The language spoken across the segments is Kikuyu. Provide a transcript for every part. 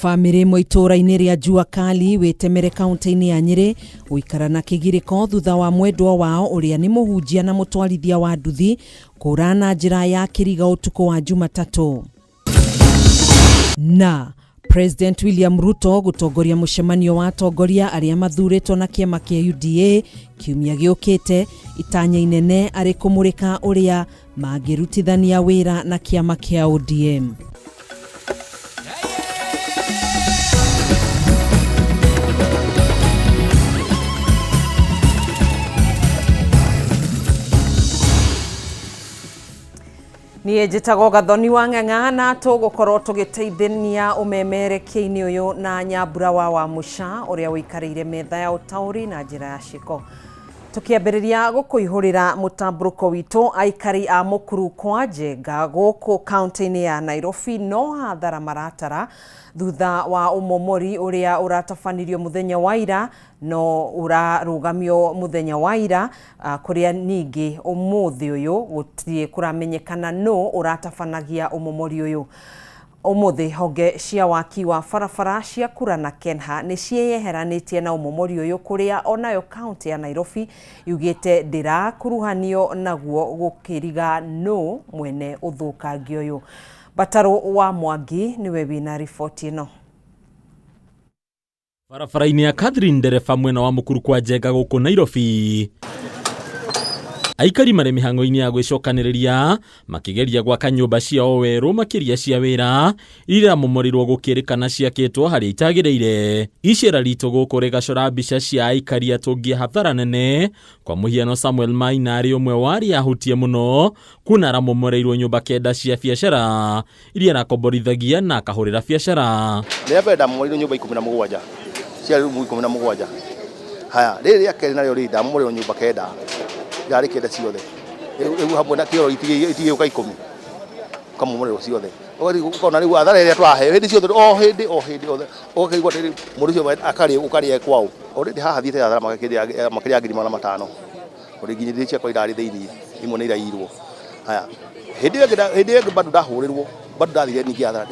Famĩlĩ ĩmwe itũũra-inĩ rĩa Jua Kali wĩtemere kaunti-inĩ ya Nyĩrĩ gũikara na kĩgirĩko thutha wa mwendwa wao ũrĩa nĩ mũhunjia na mũtwarithia wa nduthi kũra na njĩra ya kĩriga ũtukũ wa Jumatatũ. Na President William Ruto gũtongoria mũcemanio wa atongoria arĩa mathurĩtwo na kĩama kĩa UDA kiumia gĩũkĩte, itanya inene arĩ kũmũrĩka ũrĩa mangĩrutithania wĩra na kĩama kĩa ODM. Niĩ njĩtagwo Gathoni wa Ng'ang'a na tũgũkorwo tũgĩteithania ũmemerekia-inĩ ũyũ na Nyambura wa Wamũca ũrĩa ũikarĩire metha ya ũtaũri na njĩra ya ciĩko. Tũkĩambĩrĩria gũkũihũrĩra mũtambũrũko witũ, aikari a Mũkuru kwa Njenga gũkũ kaunti-inĩ ya Nairobi no hathara maratara thutha wa ũmomori ũrĩa ũratabanirio mũthenya wa ira no ũrarũgamio mũthenya wa ira kũrĩa ningĩ ũmũthĩ ũyũ gũtirĩ kũramenyekana nũ ũratabanagia ũmomori ũyũ. Ũmũthĩ honge cia waki wa barabara cia Kura na Kenha nĩ ciĩyeheranĩtie na ũmomori ũyũ kũrĩa onayo kaunti ya Nairobi yugĩte ndĩrakuruhanio naguo gũkĩriga nũ mwene ũthũkangia ũyũ. Batarũ wa Mwangi nĩwe wĩna riboti ĩno. Barabara-inĩ ya Catherine Ndereba mwena wa Mukuru kwa Njenga gũkũ Nairobi. Aikari marĩ mĩhang'o-inĩ ya gwĩcokanĩrĩria makĩgeria gwaka nyũmba ciao werũ makĩria cia wĩra iria iramomorirwo gũkĩrĩkana ciakĩtwo harĩa itagĩrĩire. Icera ritũ gũkũ rĩgacora mbica cia aikari atũngie hathara nene. Kwa mũhiano Samuel Maina arĩ ũmwe wa arĩa ahutie mũno kuona aramomoreirwo nyũmba kenda cia biacara iria arakomborithagia na akahũrĩra biacara. Rĩa mbere ndamomoreirwo nyũmba 17 cia rumu 17. Haya, rĩrĩ rĩa kerĩ narĩo rĩ ndamomoreirwo nyũmba kenda, irarĩ kenda ciothe. Rĩu hamwe na kĩoro itigĩũka ikũmi, ũkamomoreirwo ciothe. Ũgathiĩ ũkona rĩu athara ĩrĩa tũraheo hĩndĩ ciothe o hĩndĩ o hĩndĩ ũgakĩigua atĩrĩrĩ mũndũ ũcio akarĩa kwao. Already haha thiĩte hathara makĩria ya ngiri 500. Tondũ nginya irio ciakwa irarĩ thĩinĩ, imwe nĩ iraiyirwo. Haya, hĩndĩ ĩyo ĩngĩ hĩndĩ ĩyo ĩngĩ bado ndahũrĩrwo, bado ndathire ningĩ hathara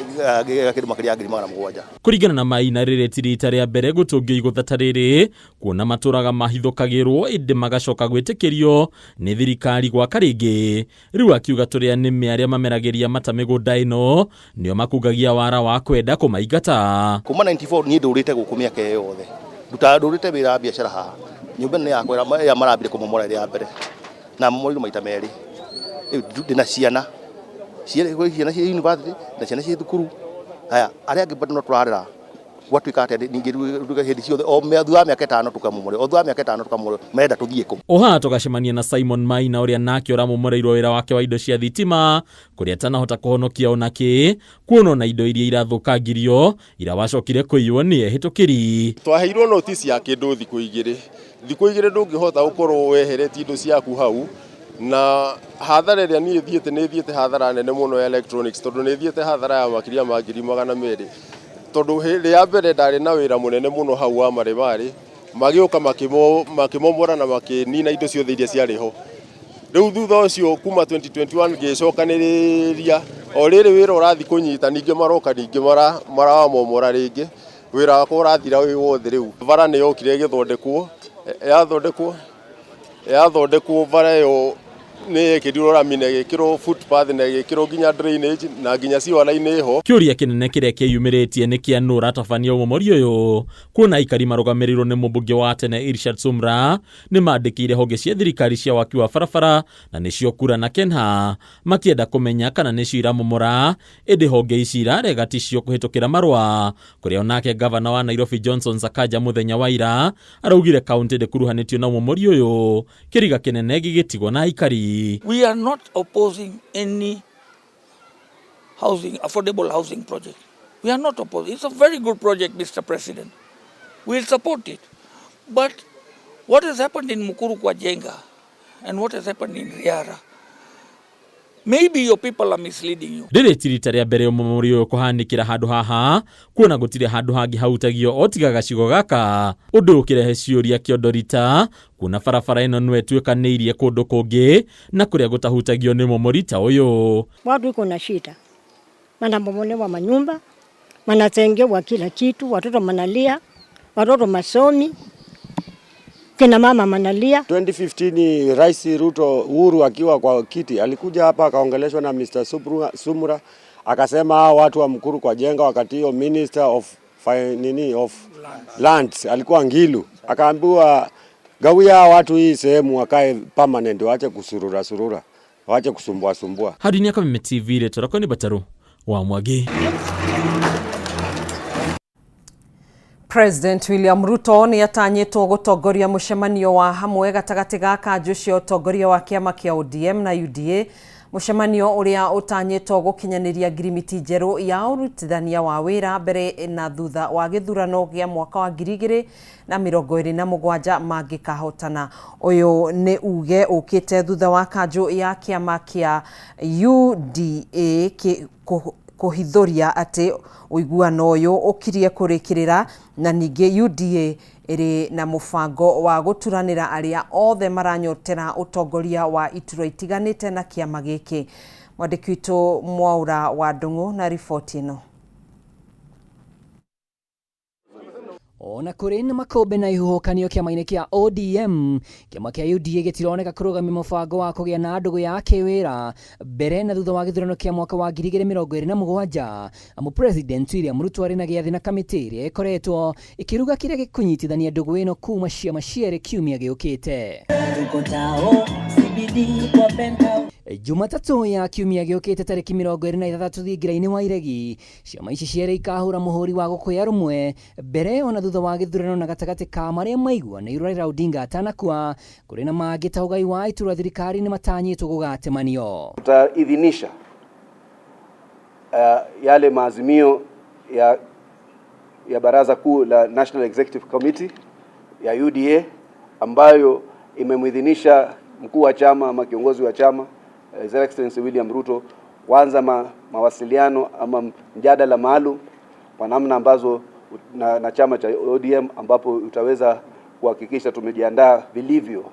kĩndũ makĩria ya ngiri 700. Kũringana na Maina, rĩrĩ ti rita rĩa mbere gũtũngio igũtha ta rĩrĩ, kuona matũraga mahithũkagĩrwo ĩndĩ magacoka gwĩtĩkĩrio nĩ thirikari gwaka rĩngĩ. Rĩu akiuga tũrĩa nĩme arĩa mameragĩria mata mĩgũnda ĩno nĩo makungagia wara wa kwenda kũmaingata. Kuma 94 niĩ ndũrĩte gũkũ mĩaka ĩyo yothe. Ndutaga ndũrĩte wĩra wa biacara haha. Nyũmba ĩno nĩ yakwa ĩrĩa marambire kũmomora ĩrĩ ya mbere. Na momorirwo maita merĩ. Rĩu ndĩna ciana. Gwĩ ciana ciĩ university na ciana ciĩ thukuru. Haya, arĩa angĩ bado no tũrarera. Gwatuĩka atĩa ningĩ hĩndĩ ciothe o thutha wa mĩaka ĩtano tũkamomorerwo, o thutha wa mĩaka ĩtano tũkamomorerwo, marenda tũthiĩ kũ? O haha tũgacemania na Simon Maina ũrĩa nake ũramomoreirwo wĩra wake wa indo cia thitima kũrĩa atanahota kũhonokia ona kĩ, kuona ona indo iria irathũkangirio ira wacokire kũiywo nĩ ehĩtũkĩri. Twaheirwo notice ya kĩndũ thikũ igĩrĩ, thikũ igĩrĩ ndũngĩhota gũkorwo weheretie indo ciaku hau, na hathara ĩrĩa niĩ thiĩte nĩ thiĩte hathara nene mũno ya electronics tondũ nĩ thiĩte hathara ya makĩria ma ngiri 200. Tondũ hĩndĩ ya mbere ndarĩ na wĩra mũnene mũno hau wa marĩmarĩ, magĩũka makĩmomora na makĩnina indo ciothe iria ciarĩ ho. Rĩu thutha ũcio kuma 2021 ngĩcokanĩrĩria, o rĩrĩ wĩra ũrathiĩ kũnyita ningĩ maroka ningĩ maramomora rĩngĩ, wĩra wakwa ũrathira wĩ wothe rĩu. Bara nĩ yokire ĩgĩthondekwo, yathondekwo Yathondekwo bara ĩyo nĩ yekĩrirwo rami na ĩgĩkĩrwo footpath na ĩgĩkĩrwo nginya drainage na nginya sewer line ĩho. Kĩũria kĩnene kĩrĩa kĩyumĩrĩtie nĩ kĩa nũ ũratabania ũmomori ũyũ, kuona aikari marũgamĩrĩirwo nĩ mũmbunge wa tene Irshad Sumra nĩ mandĩkĩire honge cia thirikari cia waki wa barabara na nĩcio Kura na Kenha makĩenda kũmenya kana nĩcio iramomora, ĩndĩ honge ici irarega ticio kũhĩtũkĩra marũa kũrĩa onake ngavana wa Nairobi Johnson Sakaja mũthenya wa ira Araugire kaunti ndĩkuruhanĩtio na ũmomori ũyũ, kĩriga kĩnene gĩgĩtigwo na aikari. We are not opposing any housing, affordable housing project. We are not opposing. It's a very good project, Mr. President. We'll support it. But what has happened in Mukuru kwa Njenga and what has happened in Riara, Maybe your people are misleading you. Rĩrĩ ti rita rĩa mbere ũmomori ũyũ kũhanĩkĩra handũ haha, kuona gũtirĩ handũ hangĩ hahutagio o tiga gacigo gaka, ũndũ ũkĩrehe ciũria kĩondo rita, kuona barabara ĩno no ĩtuĩkanĩirie kũndũ kũngĩ na kũrĩa gũtahutagio nĩ ũmomori ta ũyũ. Watu iko na shida, wanabomolewa manyumba, Manatengewa kila kitu, watoto manalia, watoto masomi, kina mama manalia. 2015 Rais Ruto Uhuru akiwa kwa kiti alikuja hapa akaongeleshwa na Mr. Sumra akasema hao watu wa Mukuru kwa Jenga, wakati hiyo Minister of nini of Lands alikuwa Ngilu, akaambiwa gawia watu hii sehemu wakae permanent, waache kusurura surura, waache kusumbua sumbua. Handũ-inĩ ya Kameme TV rĩtwa rĩakwa nĩ Batarũ wa Mwangi. President William Ruto nĩ atanyĩtwo gũtongoria mũcemanio wa hamwe gatagatĩ ga kanjũ cia ũtongoria wa kĩama kĩa ODM na UDA, mũcemanio ũrĩa ũtanyĩtwo gũkinyanĩria ngirimiti njerũ ya ũrutithania wa wĩra mbere na thutha wa gĩthurano gĩa mwaka wa 2027 mangĩkahotana. Ũyũ nĩ uge ũkĩte thutha wa kanjũ ya kĩama kĩa UDA kũhithũria atĩ ũiguano ũyũ ũkirie kũrĩkĩrĩra, na ningĩ UDA ĩrĩ na mũbango wa gũturanĩra arĩa othe maranyotera ũtongoria wa iturwa itiganĩte na kĩama gĩkĩ. Mwandĩki witũ Mwaura wa Ndung'u na riboti ĩno. Ona kũrĩ na makũmbĩ na ihuhũkanio kĩama-inĩ kĩa ODM, kĩama kĩa UDA gĩtironeka kũrũgamia mũbango wa kũgĩa na ndũgũ ya kĩwĩra mbere na thutha wa gĩthurano kĩa mwaka wa 2027, amu President William Ruto arĩ na gĩathĩ na kamĩtĩ ĩrĩa ĩkoretwo ĩkĩruga kĩrĩa gĩkũnyitithania ndũgũ ĩno kuma ciama cierĩ kiumia gĩũkĩte. Jumatatũ ya kiumia gĩũkĩte tarĩki 26 thingira-inĩ wa Iregi, ciama ici cierĩ ikahũra mũhũri wa gũkũya rũmwe mbere ona thutha wa gĩthurano, na gatagatĩ ka marĩa maiguanĩirwo Raila Odinga atanakua, kũrĩ na mangĩ ta ũgai wa iturwa thirikari nĩ matanyĩtwo gũgatemanio. Tutaidhinisha yale maazimio ya Baraza Kuu la National Executive Committee ya UDA ambayo imemwidhinisha mkuu wa chama ama kiongozi wa chama His Excellency William Ruto kuanza mawasiliano ama mjadala maalum kwa namna ambazo na chama cha ODM ambapo utaweza kuhakikisha tumejiandaa vilivyo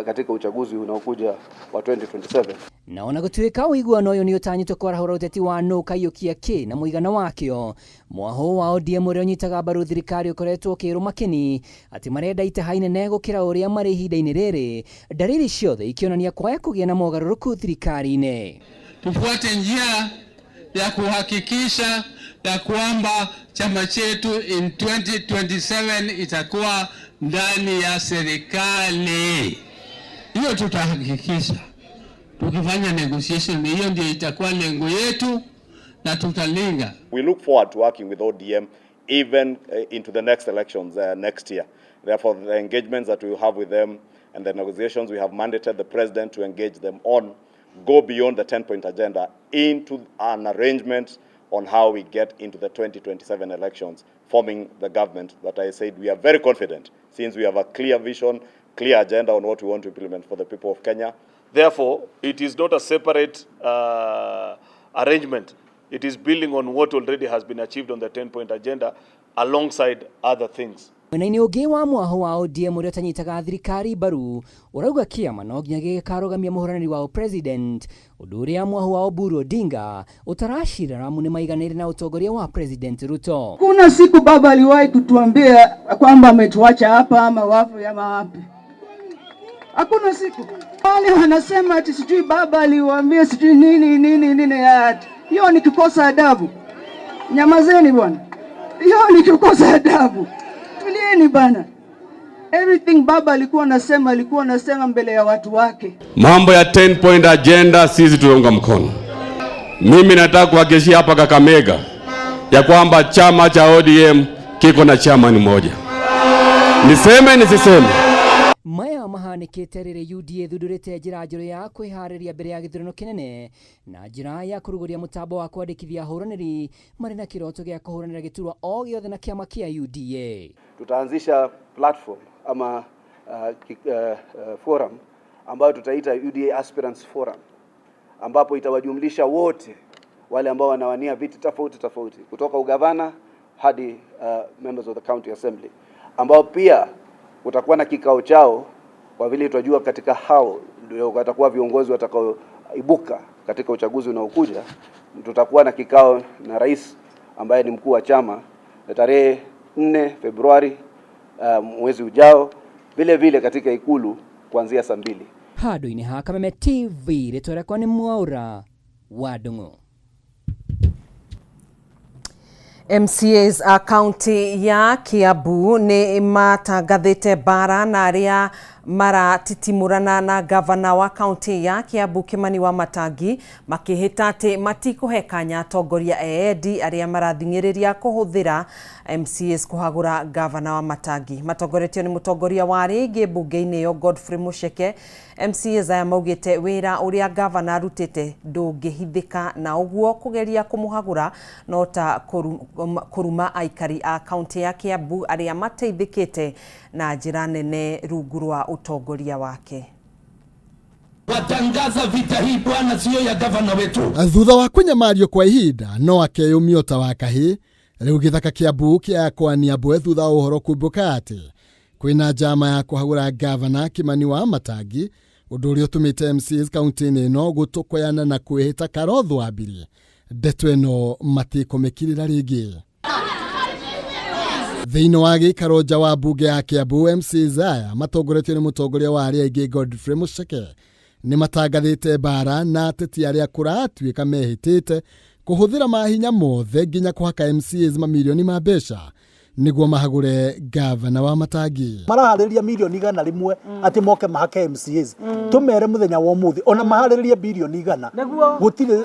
katika uchaguzi unaokuja wa 2027. Na ona gũtuĩka ũiguano ũyũ nĩ ũtanyĩtwo kwarahũra ũteti wa nũ kaiyũkia kĩ na mũigana wakĩo, mwaho wa ODM ũrĩa ũnyitaga mbaru thirikari ũkoretwo ũkĩrũma kĩni atĩ marenda itaha inene gũkĩra ũrĩa marĩ ihinda-inĩ rĩrĩ, ndariri ciothe ikĩonania kwaya kũgĩa na mogarũrũku thirikari-inĩ. Tufuate njia ya kuhakikisha ya kwamba chama chetu in 2027 itakuwa ndani ya serikali. Hiyo tutahakikisha tukifanya negotiation, hiyo ndio itakuwa lengo yetu na tutalinga. We look forward to working with ODM even into the next elections next year. Therefore, the engagements that we have with them and the negotiations we have mandated the president to engage them on go beyond the 10-point agenda into an arrangement on how we get into the 2027 elections, forming the government that I said we are very confident, since we have a clear vision, clear agenda on what we want to implement for the people of Kenya. Therefore, it is not a separate arrangement. It is building on what already has been achieved on the 10-point agenda alongside other things. Mwena-inĩ ũngĩ wa mwaho wa ODM ũrĩa ũtanyitaga thirikari mbaru ũrauga kĩama no nginya gĩkarũgamia mũhũranĩri wa president, ũndũ ũrĩa mwaho wa Oburu Odinga ũtaracirara amu nĩ maiganĩire na ũtongoria wa President Ruto. Kuna siku baba aliwahi kutuambia kwamba ametuacha hapa ama wapi ama wapi. Hakuna siku. Wale wanasema ati sijui baba aliwaambia sijui nini nini nini, hiyo ni kukosa adabu. Nyamazeni bwana, hiyo ni kukosa adabu. Tulieni bana. Everything baba alikuwa anasema mbele ya watu wake. Mambo ya 10 point agenda sisi tunaunga mkono. Mimi nataka kuhakikishia hapa Kakamega ya kwamba chama cha ODM kiko na chairman mmoja. Niseme nisiseme? Maya mahanĩkĩte rĩrĩ UDA thundũrĩte njĩra njerũ ya kwĩharĩria mbere ya gĩthurano kĩnene na njĩra ya kũrugũria mũtambo wa kwandĩkithia ahũranĩri marĩ na kĩroto gĩa kũhũranĩra gĩturwa o gĩothe na kĩama kĩa UDA. Tutaanzisha platform ama forum ambayo tutaita UDA Aspirants Forum, ambapo itawajumlisha wote wale ambao wanawania viti tofauti tofauti kutoka ugavana hadi members of the county assembly, ambao pia kutakuwa na kikao chao, kwa vile tunajua katika hao ndio watakuwa viongozi watakaoibuka katika uchaguzi unaokuja. Tutakuwa na kikao na rais ambaye ni mkuu wa chama na tarehe 4 Februari mwezi ujao vile vile katika Ikulu kuanzia saa 2. Handũ-inĩ ha Kameme TV rĩtwa rĩakwa nĩ Mwaũra wa Ndung'u. MCAs a kaunti ya Kiambu nĩ matangathĩte mbara na arĩa maratitimũrana na gavana wa kaunti ya Kiambu Kimani Wamatangi makĩhĩta atĩ matikũhe kanya atongoria eendi arĩa marathing'ĩrĩria kũhũthĩra MCAs kũhagũra gavana Wamatangi. Matongoretio nĩ mũtongoria wa arĩa aingĩ mbunge-inĩ ĩyo Godfrey Mucheke. MCAs aya maugĩte wĩra ũrĩa gavana arutĩte ndũngĩhithĩka na ũguo kũgeria kũmũhagũra no ta kũruma aikari a kaunti ya Kiambu arĩa mateithĩkĩte na njĩra nene rungu rwa ũtongoria wake. Watangaza vita hii bwana, sio ya gavana wetu. Thutha wa kũnyamario kwa ihinda no akeyũmia ta wa kahĩ rĩu gĩthaka Kiambu kĩa kwania mbwe thutha wa ũhoro kumbũka atĩ kwĩna njama ya kũhagũra gavana Kimani Wamatangi, ũndũ ũrĩa ũtũmĩte MCAs kaunti-inĩ ĩno gũtũkoyana na kwĩhĩta Karotho Wambiri ndeto ĩno matikũmĩkirĩra rĩngĩ. Thĩinĩ wa gĩikaro nja wa mbunge ya Kiambu, MCAs aya matongoretio nĩ mũtongoria wa arĩa aingĩ Godfrey Mucheke nĩ matangathĩte mbara na ateti arĩa kũratuĩka mehĩtĩte kũhũthĩra mahinya mothe nginya kũhaka MCAs mamirioni ma mbeca nĩguo mahagũre gavana Wamatangi. Maraharĩria mirioni 100 atĩ moke mahake MCAs. Tũmere mũthenya wa ũmũthĩ ona maharĩrĩrie birioni 100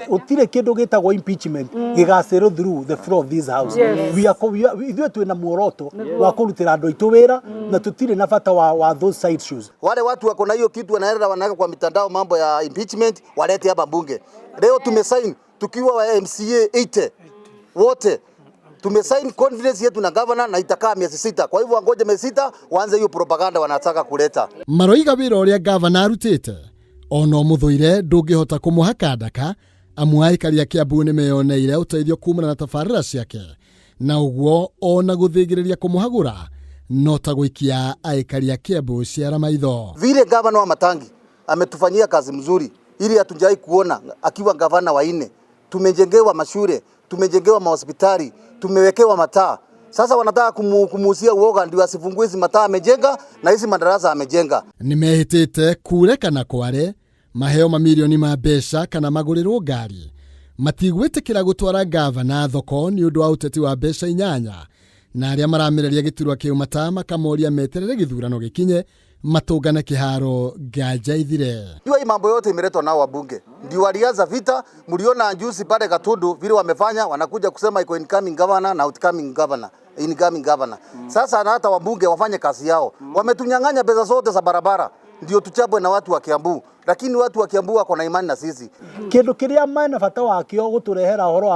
gũtirĩ kĩndũ gĩtagwo impeachment gĩgacĩrwo through the floor of this house. Ithuĩ twĩna muoroto wa kũrutĩra andũ aitũ wĩra na tũtirĩ na bata wa those side shoes. Wale watu wako na hiyo kitu wanaenda wanaweka kwa mitandao mambo ya impeachment, walete hapa bunge. Leo tumesign tukiwa wa MCA 80 wote tumesign confidence yetu na governor na itakaa miezi 6. Kwa hivyo wangoje miezi 6 waanze hiyo propaganda wanataka kuleta. Maroiga wĩra ũrĩa gavana arutĩte ona ũmũthũire ndũngĩhota kũmũhaka ndaka amu aikari a Kiambu nĩmeyoneire ũteithio kumana na tabarĩra ciake na ũguo ona gũthĩngĩrĩria kũmũhagũra no ta gũikia aikari a Kiambu ciara maitho. Vile gavana Wamatangi ametufanyia kazi mzuri ili hatujai kuona akiwa gavana wa 4. Tumejengewa mashure, tumejengewa mahospitali, tumewekewa mataa. Sasa wanataka kumuuzia uoga ndio asifungue hizi mataa amejenga na hizi madarasa amejenga. Nimehitite kure kana kware maheo mamirioni ma mbeca kana magũrĩrwo ngari matigwĩtĩkĩra gũtwara gavana thoko nĩ ũndũ wa ũteti wa mbeca 8 na arĩa maramĩrĩria gĩturwa kĩu mataa makamoria meterere gĩthurano gĩkinye matũngane kĩharo nganja ithire. Jua hii mambo yote imeletwa nao wabunge. Ndio walianza vita, mliona juzi pale Gatundu vile wamefanya, wanakuja kusema iko incoming governor na outcoming governor, incoming governor. Sasa na hata wabunge wafanye kazi yao. Wametunyang'anya pesa zote za barabara ndio tuchabwe na watu wa Kiambu, lakini watu wa Kiambu wako na imani na sisi. Kindu kiria mena bata wakio guturehera horo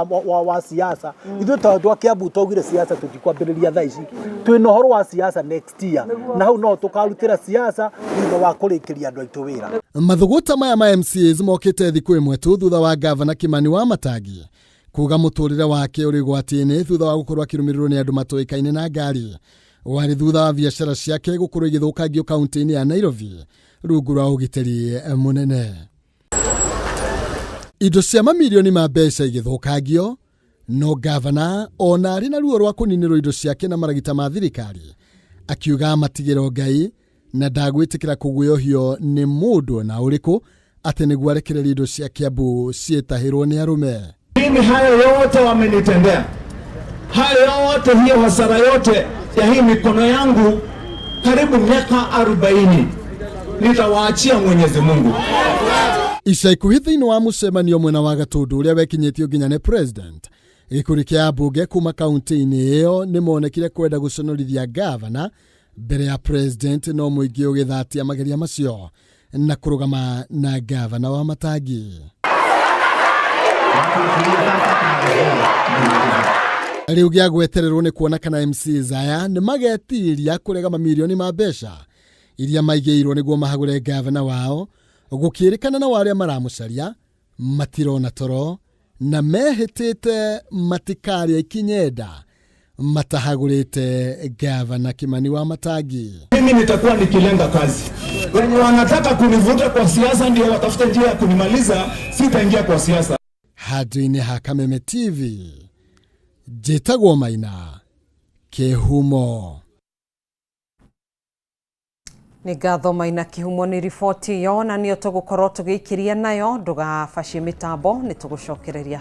wa siasa. Ithuĩ ta andũ a Kiambu twaugire siasa tũtikwambĩrĩria thaa ici. Twĩna ũhoro wa siasa next year na hau no tũkarutĩra siasa thutha wa kũrĩkĩria andũ aitũ wĩra. Mathũgũta maya ma MCAs mokĩte thikũ ĩmwe tu thutha wa gavana Kimani Wamatangi kuga mũtũrĩre wake ũrĩ ũgwati-inĩ thutha wa gũkorwo akĩrũmĩrĩrwo nĩ andũ matoĩkaine na ngari warĩ thutha wa biacara ciake gũkorwo igĩthũkangio kaunti-inĩ ya Nairobi rungu rwa ũgitĩri mũnene. Indo cia mamirioni ma mbeca igĩthũkangio no gavana ona arĩ na ruo rwa kũninĩrwo indo ciake na maragita ma thirikari akiuga matigĩro Ngai na ndagwĩtĩkĩra kũguoyohio nĩ mũndũ ona ũrĩkũ atĩ nĩguo arekererie indo cia Kiambu ciĩtahĩrwo nĩ arũme. Mimi hayo yote wamenitendea, hayo yote, hiyo hasara yote ya hii mikono yangu karibu miaka 40 nitawaachia Mwenyezi Mungu. Ica ikuhĩ thĩinĩ wa mũcemanio mwena wa Gatundu ũrĩa wekinyĩtio nginya nĩ president, gĩkundi kĩa ambunge kuma kaunti-inĩ ĩyo nĩmonekire kwenda gũconorithia gavana mbere ya president, no mũingĩ ũgĩthatia mageria macio na kũrũgama na gavana Wamatangi. Rĩu gĩa gwetererwo nĩ kuona kana MCAs aya nĩ magetiria kũrega mamirioni ma mbeca iria maigĩirwo nĩguo mahagũre gavana wao, gũkĩrĩkana na arĩa maramũcaria matirona toro na mehĩtĩte matikarĩa ikinyenda matahagũrĩte gavana Kimani Wamatangi. Mimi nitakuwa nikilenga kazi. Wenye wanataka kunivuta kwa siasa ndio watafute njia ya kunimaliza, sitaingia kwa siasa. Handũ-inĩ ha Kameme TV, Njĩtagwo Maina Kĩhumo. Nĩ ngatho Maina Kĩhumo nĩ riboti ĩyo, na nĩyo tũgũkorwo tũgĩikĩria nayo. Ndũgabacie mĩtambo, nĩ tũgũcokereria.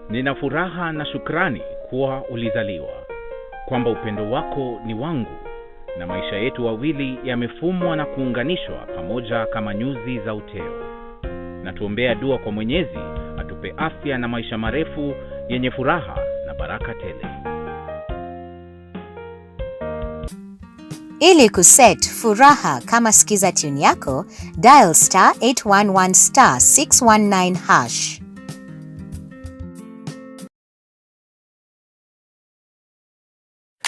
Nina furaha na shukrani kuwa ulizaliwa, kwamba upendo wako ni wangu na maisha yetu wawili yamefumwa na kuunganishwa pamoja kama nyuzi za uteo. Na tuombea dua kwa Mwenyezi atupe afya na maisha marefu yenye furaha na baraka tele. Ili kuset furaha kama skiza tune yako, dial star 811 star 619 hash.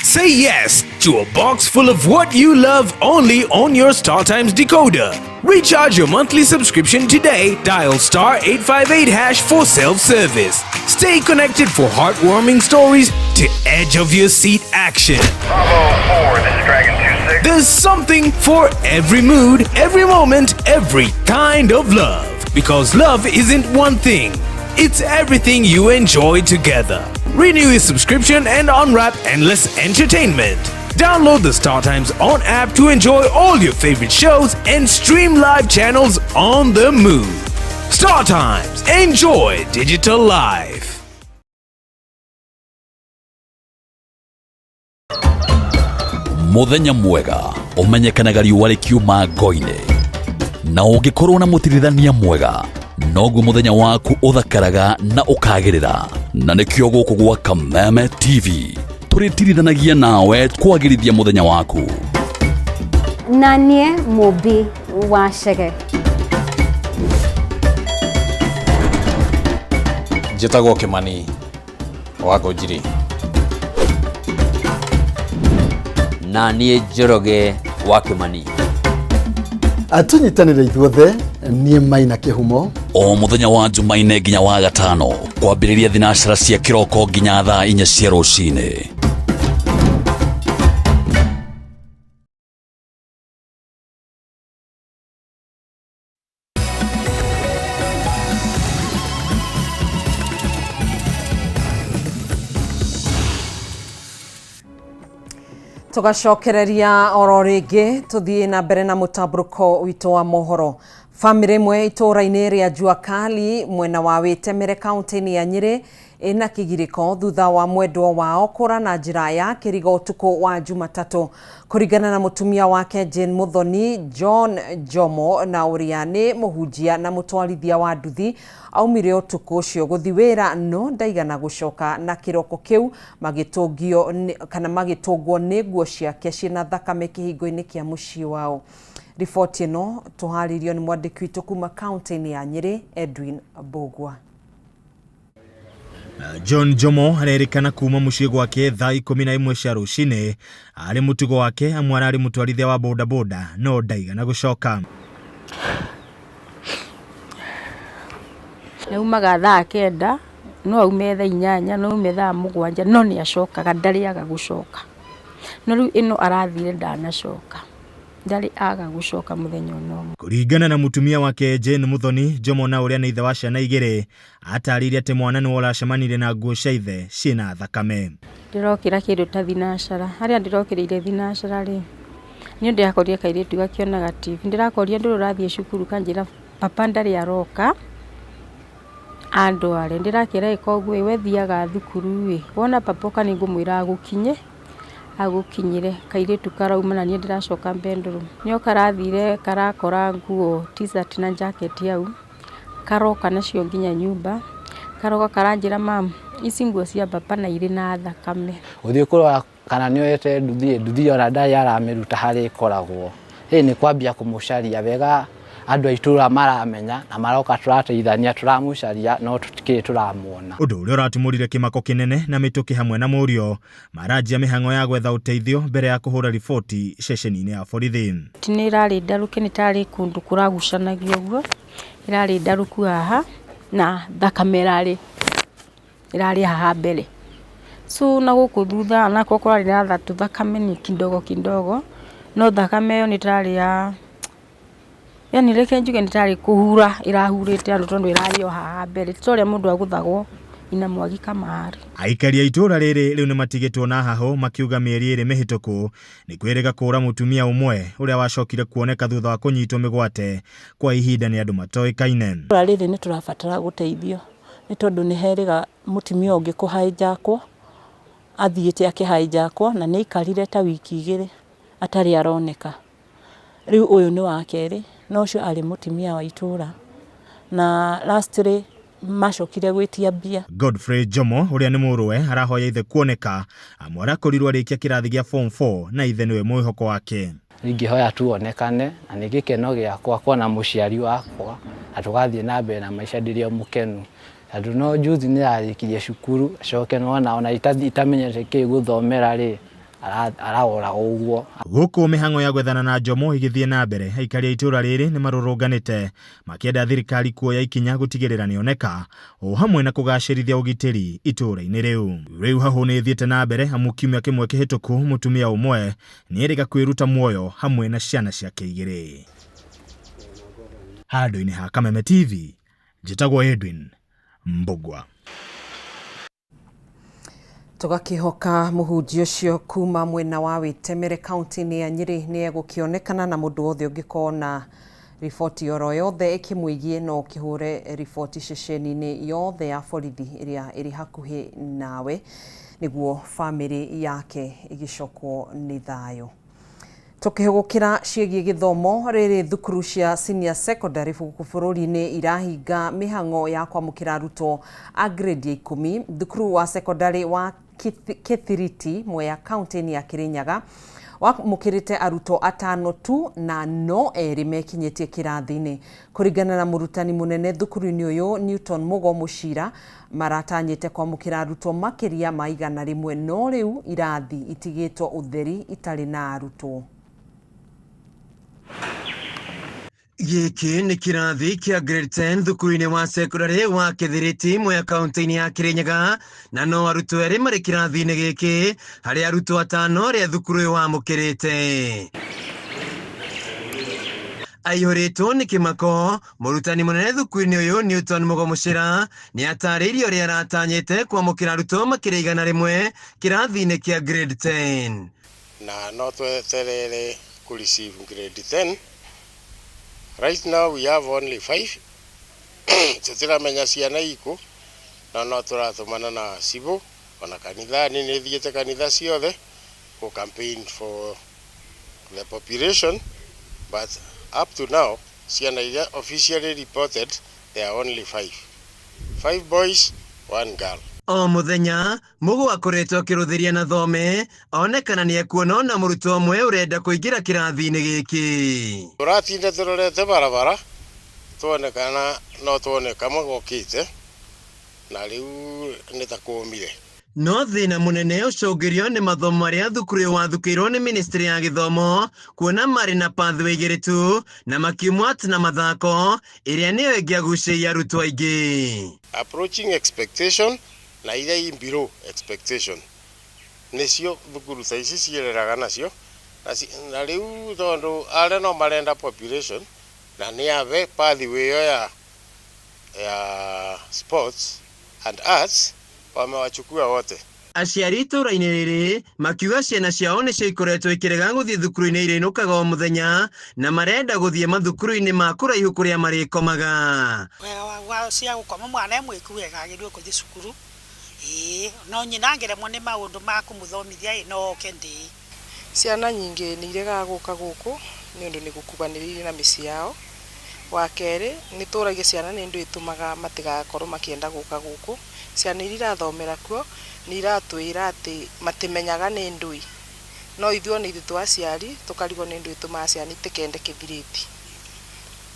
Say yes to a box full of what you love only on your StarTimes decoder. Recharge your monthly subscription today. Dial star 858 hash for self-service. Stay connected for heartwarming stories to edge of your seat action. Bravo 4, this is Dragon 26. There's something for every mood, every moment, every kind of love. Because love isn't one thing. It's everything you enjoy together. Renew your subscription and unwrap endless entertainment. Download the StarTimes On app to enjoy all your favorite shows and stream live channels on the move. StarTimes, enjoy digital life. Muthenya mwega ũmenyekanaga riũa rĩkiuma ngo-inĩ, na ũngĩkorwo na mũtirithania mwega noguo mũthenya waku ũthakaraga na ũkagĩrĩra. Na nĩkĩo gũkũ gwa Kameme TV tũrĩtirithanagia nawe kwagĩrithia mũthenya waku. Na niĩ Mũmbi wa Chege. Njĩtagwo Kĩmani wa Ngũnjiri. Na niĩ Njoroge wa Kĩmani. Tũnyitanĩre ithuothe, niĩ Maina Kĩhumo. O mũthenya wa Jumaine nginya wa gatano kwambĩrĩria thinacara cia kĩroko nginya thaa 4 cia rũcinĩ. Tũgacokereria oro rĩngĩ, tũthiĩ na mbere na mũtambũrũko witũ wa mohoro. Bamĩrĩ ĩmwe itũũra-inĩ rĩa Jua Kali mwena wa Wĩtemere kaunti-inĩ ya Nyĩrĩ ĩna kĩgirĩko thutha wa mwendwa wao kũra na njĩra ya kĩrigo ũtukũ wa Jumatatũ. Kũringana na mũtumia wake Jane Muthoni, John Jomo na ũrĩa nĩ mũhunjia na mũtwarithia wa nduthi aumire ũtukũ ũcio gũthiĩ wĩra no ndaigana gũcoka, na kĩroko kĩu magĩtũngio kana magĩtũngwo nĩ nguo ciake ciĩna thakame kĩhingo-inĩ kĩa mũciĩ wao. Riboti ĩno tũharĩirio nĩ mwandĩki witũ kuma kaunti-inĩ ya Nyĩrĩ Edwin Mbũgua. John Jomo arerĩkana kuma mũciĩ gwake thaa 11 cia rũcinĩ arĩ mũtugo wake amu ararĩ mũtwarithia wa bodaboda no ndaigana gũcoka. Nĩaumaga thaa 9, no aume thaa 8, no aume thaa 7, no nĩ acokaga, ndarĩaga gũcoka. No rĩu ĩno arathire ndanacoka, ndarĩ aga gũcoka mũthenya ona ũmwe. Kũringana na mũtumia wake Jane Muthoni, Jomo na ũrĩa nĩ ithe wa ciana 2 atarĩirie atĩ mwana nĩwe ũracemanirie na nguo cia ithe ciĩna thakame. Ndĩrokĩra kĩndũ ta thinacara, harĩa ndĩrokĩrĩire thinacara rĩ, niĩ ndĩrakorire kairĩtu gakĩonaga TV, ndĩrakoria ndũrĩ ũrathiĩ cukuru, kanjĩra papa ndarĩ aroka andware, ndĩrakĩra ĩka ũguo ĩ, we thiaga thukuru ĩ, wona papa oka nĩngũmwĩra agũkinye, agũkinyĩre. Kairĩtu karauma na niĩ ndĩracoka bedroom, nĩo karathire karakora nguo t-shirt na jacket hau, karoka nacio nginya nyũmba, karoka karanjĩra mam, ici nguo cia baba na irĩ na thakame. Gũthiĩ kũrora kana nĩoete nduthi, nduthi ona ndarĩ aramĩruta harĩa ĩkoragwo. Ĩ nĩ kwambia kũmũcaria wega, andũ a itũra maramenya na maroka tũrateithania tũramũcaria no tũtikĩrĩ tũramuona. Ũndũ ũrĩa ũratumũrire kĩmako kĩnene na mĩtũkĩ hamwe na mũriũ maranjia mĩhang'o ya gwetha ũteithio mbere ya kũhũra riboti ceceni-inĩ ya borithi. Nĩ ĩrarĩ ndarũke, nĩ tarĩ kũndũ kũragucanagia ũguo, ĩrarĩ ndarũku haha na thakame ĩrarĩ Ĩrarĩ haha mbere. So na gũkũ thutha nakuo kũrarĩ na tũthakame ni kidogo kidogo, no thakame ĩyo nĩ tarĩ ya, yani reke njuge nĩ tarĩ kũhura ĩrahurĩte andũ tondũ ĩrarĩ o haha mbere, ti ta ũrĩa mũndũ agũthagwo inamwagika mahali. Aikari a itũũra rĩrĩ rĩu nĩmatigĩtwo na hahũ makiuga mĩeri ĩrĩ mĩhĩtũku nĩ kwĩrĩga kũũra mũtumia ũmwe ũrĩa wacokire kuoneka thutha wa kũnyitwo mĩgwate kwa ihinda nĩ andũ matoĩkaine. Itũũra rĩrĩ nĩ tũrabatara gũteithio nĩ tondũ nĩ herĩga mũtumia ũngĩ kũhĩnjakwo, athiĩte akĩhĩnjakwo na nĩ aikarire ta wiki 2 atarĩ aroneka. Rĩu ũyũ nĩ wa kerĩ na ũcio arĩ mũtumia wa itũũra na lastly macokire gwĩtia mbia. Godfrey Jomo ũrĩa nĩ mũrũwe arahoya ithe kuoneka amu arakorirwo arĩkia kĩrathi gĩa form 4 na ithe nĩwe mwĩhoko wake. Ingĩhoya tu onekane na nĩ gĩkeno gĩakwa kuona mũciari wakwa na tũgathiĩ na mbere na maica ndĩrĩ o mũkenu. Tondũ no juzi nĩ ararĩkirie cukuru acoke nĩwona ona itamenyete kĩ gũthomera rĩ aragũra ũguo. Gũkũ mĩhang'o ya gwethana na Jomo ĩgĩthiĩ na mbere, aikari a itũũra rĩrĩ nĩ marũrũnganĩte makĩenda thirikari kuoya ikinya gũtigĩrĩra nĩoneka o hamwe na kũgacĩrithia ũgitĩri itũũra-inĩ rĩu. Rĩu hahũ nĩ ĩthiĩte na mbere amu kiumia kĩmwe kĩhĩtũku mũtumia ũmwe nĩerĩga kwĩruta muoyo hamwe na ciana ciake 2. Handũ-inĩ ha Kameme TV, njĩtagwo Edwin Mbugua. Tũgakĩhoka mũhunjia ũcio kuma mwena wa Wĩtemere kaunti-inĩ ya Nyĩrĩ nĩ egũkĩonekana na mũndũ wothe ũngĩkorwo na riboti oro yothe ĩkĩmwĩgiĩ no ũkĩhũre riboti ceceni-inĩ yothe ya borithi ĩrĩa ĩrĩ hakuhĩ nawe nĩguo bamĩrĩ yake ĩgĩcokwo nĩ thayũ. Tũkĩhũgũkĩra ciĩgiĩ gĩthomo rĩrĩ thukuru cia senior secondary gũkũ bũrũri-inĩ irahinga mĩhang'o ya kwamũkĩra arutwo a grade ya 10. Thukuru wa secondary wa Kithiriti Mwea kaunti-inĩ ya Kirinyaga wamũkĩrĩte arutwo 5 tu na no 2 mekinyĩtie kĩrathi-inĩ. Kũringana na mũrutani mũnene thukuru-inĩ ũyũ Newton Mugo Mũcira, maratanyĩte kwamũkĩra arutwo makĩria ma 100 no rĩu irathi itigĩtwo ũtheri itarĩ na arutwo. Gĩkĩ nĩ kĩrathi kĩa grade 10 thukuru-inĩ wa secondary wa Kithiriti Mwea kaunti-inĩ ya Kirinyaga na no arutwo 2 marĩ kĩrathi-inĩ gĩkĩ harĩ arutwo 5 arĩa thukuru ũyũ wamũkĩrĩte. Aihũrĩtwo nĩ kĩmako, mũrutani mũnene thukuru-inĩ ũyũ Newton Mugo Mũcira nĩ atarĩirie ũrĩa aratanyĩte kwamũkĩra arutwo makĩria 100 kĩrathi-inĩ kĩa grade 10. Na no tweterere kũ receive grade 10. Right now we have only 5. Tũtiramenya ciana ikũ na no tũratũmana na cibũ ona kanithani nĩ thiĩte kanitha ciothe kũ campaign for the population, but up to now ciana iria officially reported there are only 5. 5 boys, 1 girl. O mũthenya Mugo akoretwo akĩrũthĩria na thome one kana nĩ ekuona ona mũrutwo ũmwe ũrenda kũingĩra kĩrathi-inĩ gĩkĩ. Tũratinda tũrorete barabara tuone kana no tuone kamwe gokĩte na rĩu nĩ ta kũmire. No thĩna mũnene ũcũngĩrio nĩ mathomo marĩa thukuru ũyũ wathukĩirwo nĩ ministry ya gĩthomo kuona marĩ na pathway 2 tu na makiumwo art na mathako ĩrĩa nĩyo ĩngĩagucĩrĩria arutwo aingĩ. Approaching expectation na iria i below expectation nĩcio thukuru ta ici ciĩreraga nacio na rĩu tondũ arĩa no marenda population na nĩ ave pathway ĩyo ya sports and arts wamewachukua wote. Aciari itũũra-inĩ rĩrĩ makiuga ciana ciao nĩcio ikoretwo ikĩrega gũthiĩ thukuru-inĩ iria inũkaga o mũthenya na marenda gũthiĩ mathukuru-inĩ ma kũraihu kũrĩa marĩkomaga. Wega wa cia gũkoma mwana e mwĩku wega agĩrĩirwo gũthiĩ cukuru. Ĩĩ, no nyina angĩremwo nĩ maũndũ ma kũmũthomithia ĩ no oke ndĩ. Ciana nyingĩ nĩ iregaga gũka gũkũ nĩ ũndũ nĩ gũkuhanĩrĩirie na mĩciĩ yao. Wa kerĩ nĩ tũragia ciana nĩ ũndũ ĩtũmaga matigakorwo makĩenda gũka gũkũ. Ciana iria irathomera kuo nĩ iratwĩra atĩ matimenyaga nĩ ndũi. No ithuĩ ona ithuĩ twa aciari tũkarigwo nĩ ndũĩ ĩtũmaga ciana itikende Kĩthirĩti.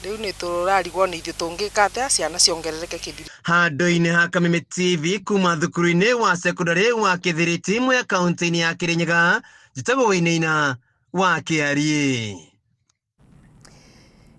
Rĩu nĩ tũrarigwo nĩ ithuĩ tũngĩka atĩa ciana ciongerereke Kĩthirĩti. Handũ-inĩ ha Kameme TV kuma thukuru-inĩ wa secondary wa Kĩthirĩti Mwea kaunti-inĩ ya Kĩrĩnyaga, njĩtagwo Wainaina wa Kĩariĩ.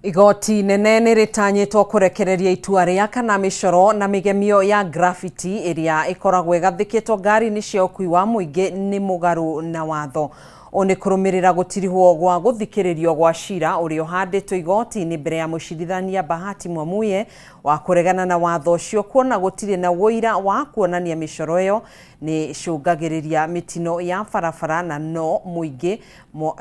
Igoti nene nĩ rĩtanyĩtwo kũrekereria itua rĩa kana mĩcoro na mĩgemio ya graffiti ĩrĩa ĩkoragwo ĩgathĩkĩtwo ngari-inĩ cia ũkui wa mũingĩ nĩ mũgarũ na watho. Ũũ nĩ kũrũmĩrĩra gũtirihwo gwa gũthikĩrĩrio gwa cira ũrĩa ũhandĩtwo igoti-inĩ mbere ya mũcirithania Bahati Mwamuye wa kũregana na watho ũcio kuona gũtirĩ na ũira wa kuonania mĩcoro ĩyo nĩ ĩcũngagĩrĩria mĩtino ya barabara na no mũingĩ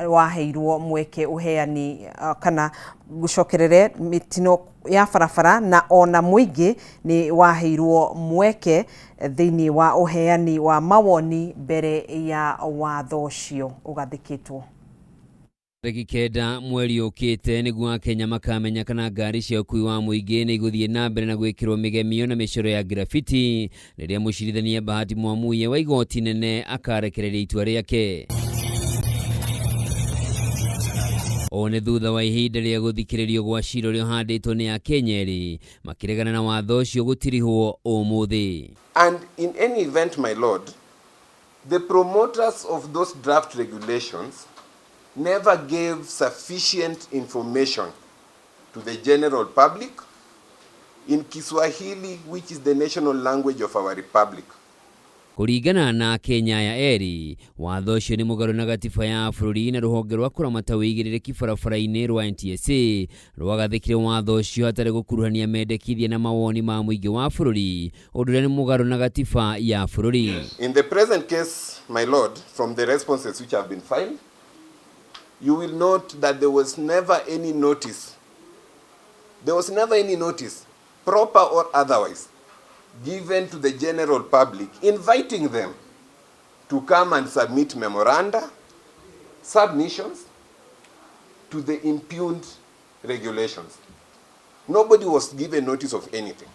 waheirwo mweke ũheani kana gũcokerere mĩtino ya barabara na ona mũingĩ nĩ waheirwo mweke thĩinĩ wa ũheani wa mawoni mbere ya watho ũcio ũgathĩkĩtwo. Tarĩki 9 mweri ũkĩte nĩguo Akenya makamenya kana ngari cia ũkui wa mũingĩ nĩ igũthiĩ na mbere na gwĩkĩrwo mĩgemio na mĩcoro ya graffiti rĩrĩa mũcirithania Bahati Mwamuye wa igoti nene akarekereria itua rĩake. Ũũ nĩ thutha wa ihinda rĩa gũthikĩrĩrio gwa cira ũrĩa ũhandĩtwo nĩ Akenya erĩ makĩregana na watho ũcio gũtirihwo ũmũthĩ. And in any event, my lord, the promoters of those draft regulations never gave sufficient information to the general public in Kiswahili, which is the national language of our republic. Kũringana na Akenya aya erĩ, watho ũcio nĩ mũgarũ na gatiba ya bũrũri na rũhonge rwa kũramata ũigĩrĩrĩki barabara-inĩ rwa NTSA rwagathĩkire watho ũcio hatarĩ gũkuruhania mendekithia na mawoni ma mũingĩ wa bũrũri, ũndũ ũrĩa nĩ mũgarũ na gatiba ya bũrũri. In the present case, my lord, from the responses which have been filed, you will note that there was never any notice. There was never any notice, proper or otherwise, given to the general public, inviting them to come and submit memoranda, submissions to the impugned regulations. Nobody was given notice of anything.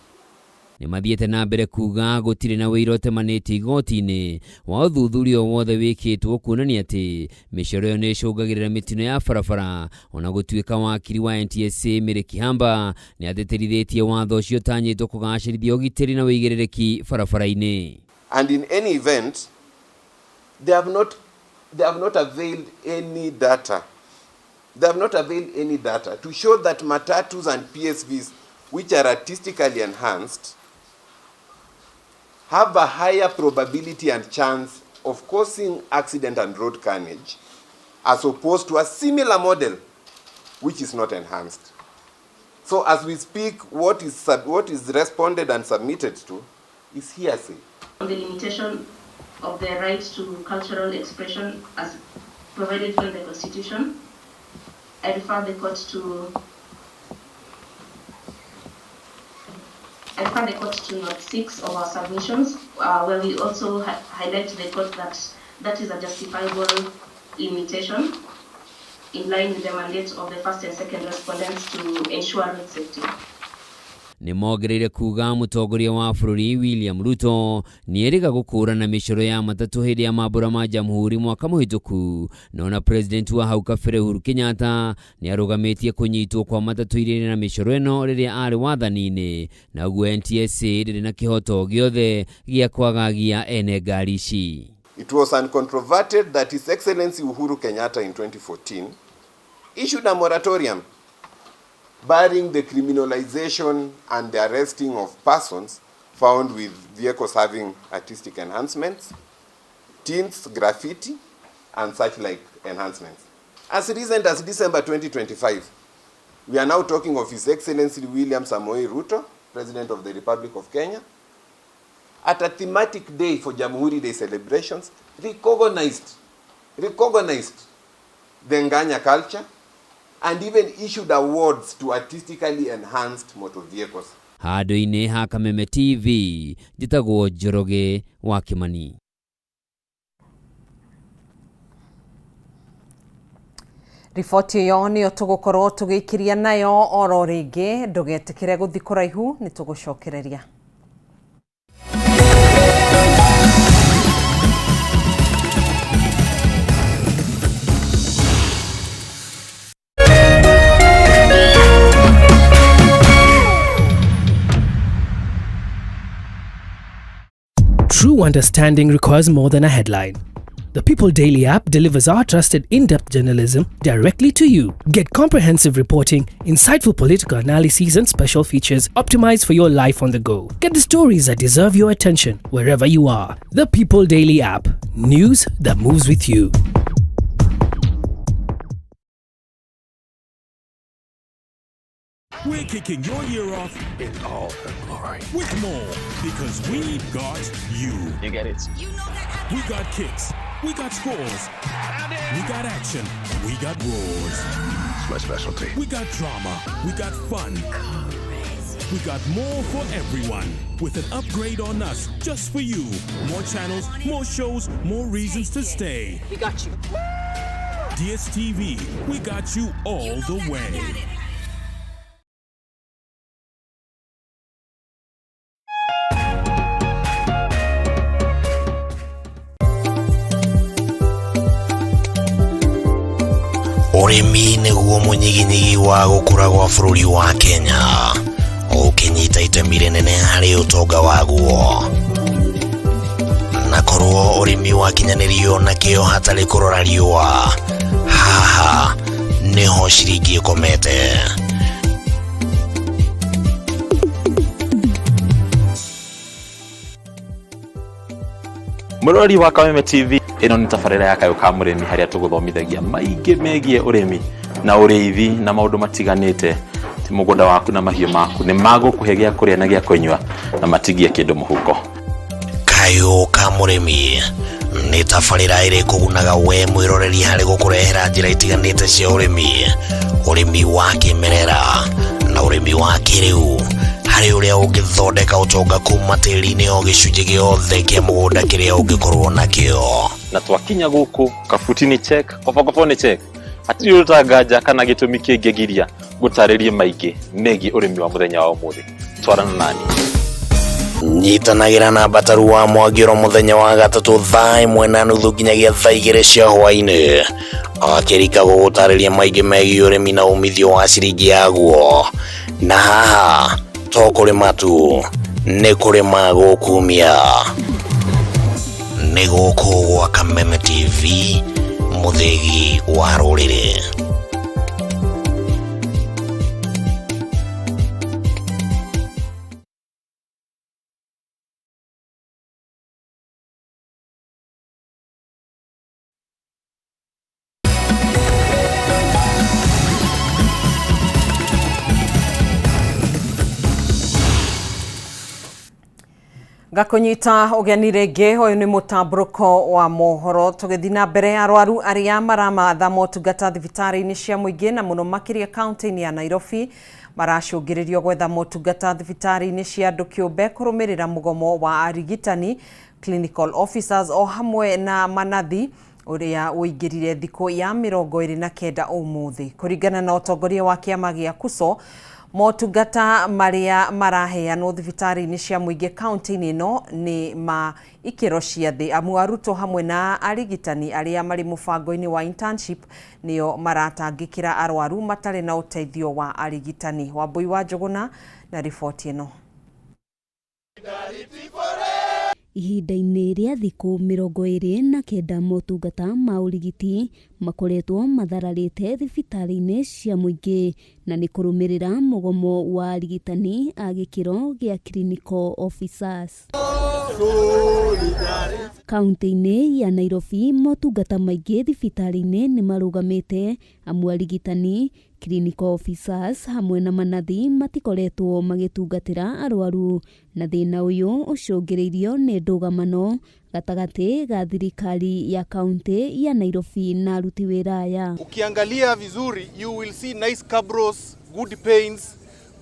Nĩ mathiĩte na mbere kuga gũtirĩ na ũira ũtemanĩtio igoti-inĩ wa ũthuthuria o wothe wĩkĩtwo kuonania atĩ mĩcoro ĩyo nĩ ĩcũngagĩrĩra mĩtino ya barabara, ona gũtuĩka wakiri wa NTSA Mary Kihamba nĩ atĩtĩrithĩtie watho ũcio ũtanyĩtwo kũgacĩrithia ũgitĩri na ũigĩrĩrĩki barabara-inĩ. And in any event, they have not availed any data. They have not availed any data to show that matatus and PSVs, which are artistically enhanced, have a higher probability and chance of causing accident and road carnage as opposed to a similar model which is not enhanced. So as we speak, what is responded and submitted to is hearsay. On the limitation of the right to cultural expression as provided for in the Constitution, I refer the court to note 6 of our submissions, where we also highlight to the court that that is a justifiable limitation in line with the mandate of the first and second respondents to ensure road safety. Nĩ mongereire kuga mũtongoria wa bũrũri William Ruto nĩ erĩga gũkũrana mĩcoro ya matatũ hĩndĩ ya mambũra ma Jamhuri mwaka mũhĩtũku, no na president wa hau kabere Uhuru Kenyatta nĩ arũgamĩtie kũnyitwo kwa matatũ iria na mĩcoro ĩno rĩrĩa arĩ wathani-inĩ, na ũguo NTSA ndĩrĩ na kĩhoto gĩothe gĩa kwagagia ene ngari ici. It was uncontroverted that His Excellency Uhuru Kenyatta in 2014 issued a moratorium barring the criminalization and the arresting of persons found with vehicles having artistic enhancements, tints, graffiti, and such like enhancements. As recent as December 2025, we are now talking of His Excellency William Samoei Ruto, President of the Republic of Kenya, at a thematic day for Jamhuri Day celebrations, recognized the Nganya culture and even issued awards to artistically enhanced motor vehicles. Handũ-inĩ ha Kameme TV, njĩtagwo Njoroge wa Kĩmani. Riboti ĩyo nĩyo tũgũkorwo tũgĩikĩria nayo oro rĩngĩ. Ndũgetĩkĩre gũthiĩ kũraihu, nĩ tũgũcokereria. True understanding requires more than a headline. The People Daily app delivers our trusted in depth journalism directly to you. Get comprehensive reporting, insightful political analyses, and special features optimized for your life on the go. Get the stories that deserve your attention wherever you are. The People Daily app. News that moves with you. We're kicking your year off in all her glory with more because we got you. You get it. We got kicks. We got scores. We got action. We got roars. It's my specialty. We got drama. We got fun. We got more for everyone with an upgrade on us just for you. More channels, more shows, more reasons to stay. We got you. DSTV, we got you all the way. Ũrĩmi nĩguo mũnyiginyigi wa gũkũra gwa bũrũri wa Kenya, ũkĩnyita itemi rĩnene harĩ ũtonga waguo. Na korwo ũrĩmi wakinyanĩrio na kĩo hatarĩ kũrora riũa, haha nĩho ciringi ĩkomete. Mũrori wa Kameme TV, ĩno nĩ tabarĩra ya Kayũ ka Mũrĩmi harĩa tũgũthomithagia maingĩ megiĩ ũrĩmi na ũrĩithi na maũndũ matiganĩte. Ti mũgũnda waku na mahiũ maku nĩ magũkũhe gĩa kũrĩa na gĩa kũnyua na matigie kĩndũ mũhuko. Kayũ ka Mũrĩmi nĩ tabarĩra ĩrĩ kũgunaga we mwĩroreri harĩ gũkũrehera njĩra itiganĩte cia ũrĩmi, ũrĩmi wa kĩmerera na ũrĩmi wa kĩrĩu, harĩ ũrĩa ũngĩthondeka ũtonga kuma tĩri-inĩ o gĩcunjĩ gĩothe kĩa mũgũnda kĩrĩa ũngĩkorwo nakĩo. Na twakinya gũkũ kabuti nĩ check, kobokobo nĩ check, hatirĩ ũndũ nganja kana gĩtũmi kĩngĩgiria ngũtarĩrie maingĩ megiĩ ũrĩmi wa mũthenya wa ũmũthĩ. Twarana nani. Nyitanagĩra na Mbataru wa Mwangĩro mũthenya wa gatatũ thaa 1:30 nginyagia thaa 2 cia hwaĩ-inĩ, akĩrika gũgũtarĩria maingĩ megiĩ ũrĩmi na umithio wa ciringi yaguo. Na haha to kũrĩma tu, nĩ kũrĩma gũkumia. Nĩ gũkũ gwa Kameme TV, mũthĩgi wa rũrĩrĩ. Ngakũnyita ũgeni rĩngĩ, ũyũ nĩ mũtambũrũko wa mohoro. Tũgĩthiĩ na mbere, arwaru arĩa maramatha motungata thibitarĩ-inĩ cia mũingĩ na mũno makĩria kaunti-inĩ ya Nairobi maracũngĩrĩrio gwetha motungata thibitarĩ-inĩ cia andũ kĩũmbe kũrũmĩrĩra mũgomo wa arigitani, clinical officers o hamwe na manathi ũrĩa ũingĩrire thikũ ya 29 ũmũthĩ. Kũringana na ũtongoria wa kĩama gĩa KUSO, motungata marĩa maraheanwo thibitarĩ-inĩ cia mũingĩ kaunti-inĩ ĩno nĩ ma ikĩro cia thĩ, amu arutwo hamwe na arigitani arĩa marĩ mũbango-inĩ wa internship nĩo maratangĩkĩra arwaru matarĩ na ũteithio wa arigitani. Wambui wa Njũgũna na riboti ĩno. Ihinda-inĩ rĩa thikũ 29 motungata ma ũrigiti makoretwo mathararĩte thibitarĩ-inĩ cia mũingĩ na nĩ kũrũmĩrĩra mũgomo wa arigitani a gĩkĩro gĩa clinical officers. Kaunti-inĩ ya Nairobi motungata maingĩ thibitarĩ-inĩ nĩ marũgamĩte, amu arigitani, clinical officers hamwe na manathi matikoretwo magĩtungatĩra arwaru, na thĩna ũyũ ũcũngĩrĩirio nĩ ndũgamano gatagatĩ ga thirikari ya kaunti ya Nairobi na aruti wĩra aya. Ukiangalia vizuri you will see nice cabros, good paints,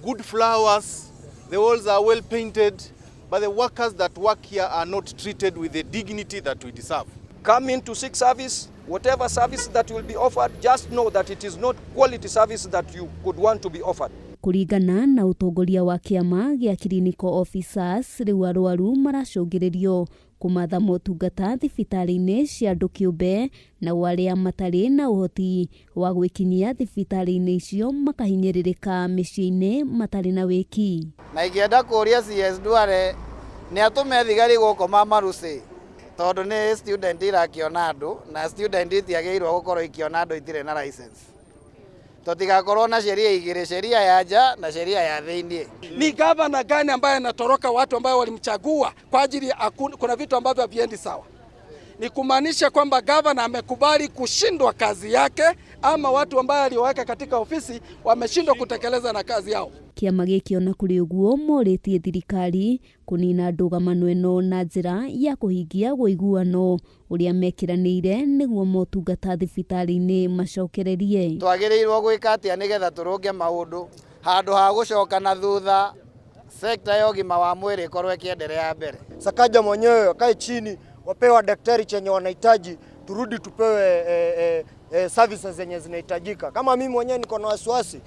good flowers, the walls are well painted, but the workers that work here are not treated with the dignity that we deserve. Come in to seek service, whatever service that will be offered, just know that it is not quality service that you could want to be offered. Kũringana na ũtongoria wa kĩama gĩa clinical officers, rĩu arwaru maracũngĩrĩrio kũmatha motungata thibitarĩ-inĩ cia andũ kĩũmbe, nao arĩa matarĩ na ũhoti wa gwĩkinyia thibitarĩ-inĩ icio makahinyĩrĩrĩka mĩciĩ-inĩ matarĩ na wĩki. Na ingĩenda kũria CS Duale nĩ atũme thigari gũkũ Mamarusi. Tondũ nĩ student irakĩona andũ na student itiagĩrĩirwo gũkorwo ikĩona andũ itirĩ na license. Tũtigakorwo na sheria igĩrĩ, sheria ya nja na sheria ya thĩinĩ. Ni gavana gani ambaye anatoroka watu ambayo walimchagua kwa ajili ya kuna vitu ambavyo haviendi sawa? Ni kumaanisha kwamba gavana amekubali kushindwa kazi yake, ama watu ambaye alioweka katika ofisi wameshindwa kutekeleza na kazi yao. Kĩama gĩkĩ ona kũrĩ ũguo morĩtie thirikari kũnina ndũgamano ĩno na njĩra ya kũhingia ũiguano ũrĩa mekĩranĩire nĩguo motungata thibitarĩ-inĩ macokererie. Twagĩrĩirwo gwĩka atĩa nĩgetha tũrũnge maũndũ handũ ha gũcoka na thutha sekta ya ũgima wa mwĩrĩ ĩkorwo ĩkĩenderea mbere. Sakaja mwenyewe akae chini, wapewe daktari chenye wanahitaji, turudi tupewe services zenye zinahitajika. Kama mimi mwenyewe niko na wasiwasi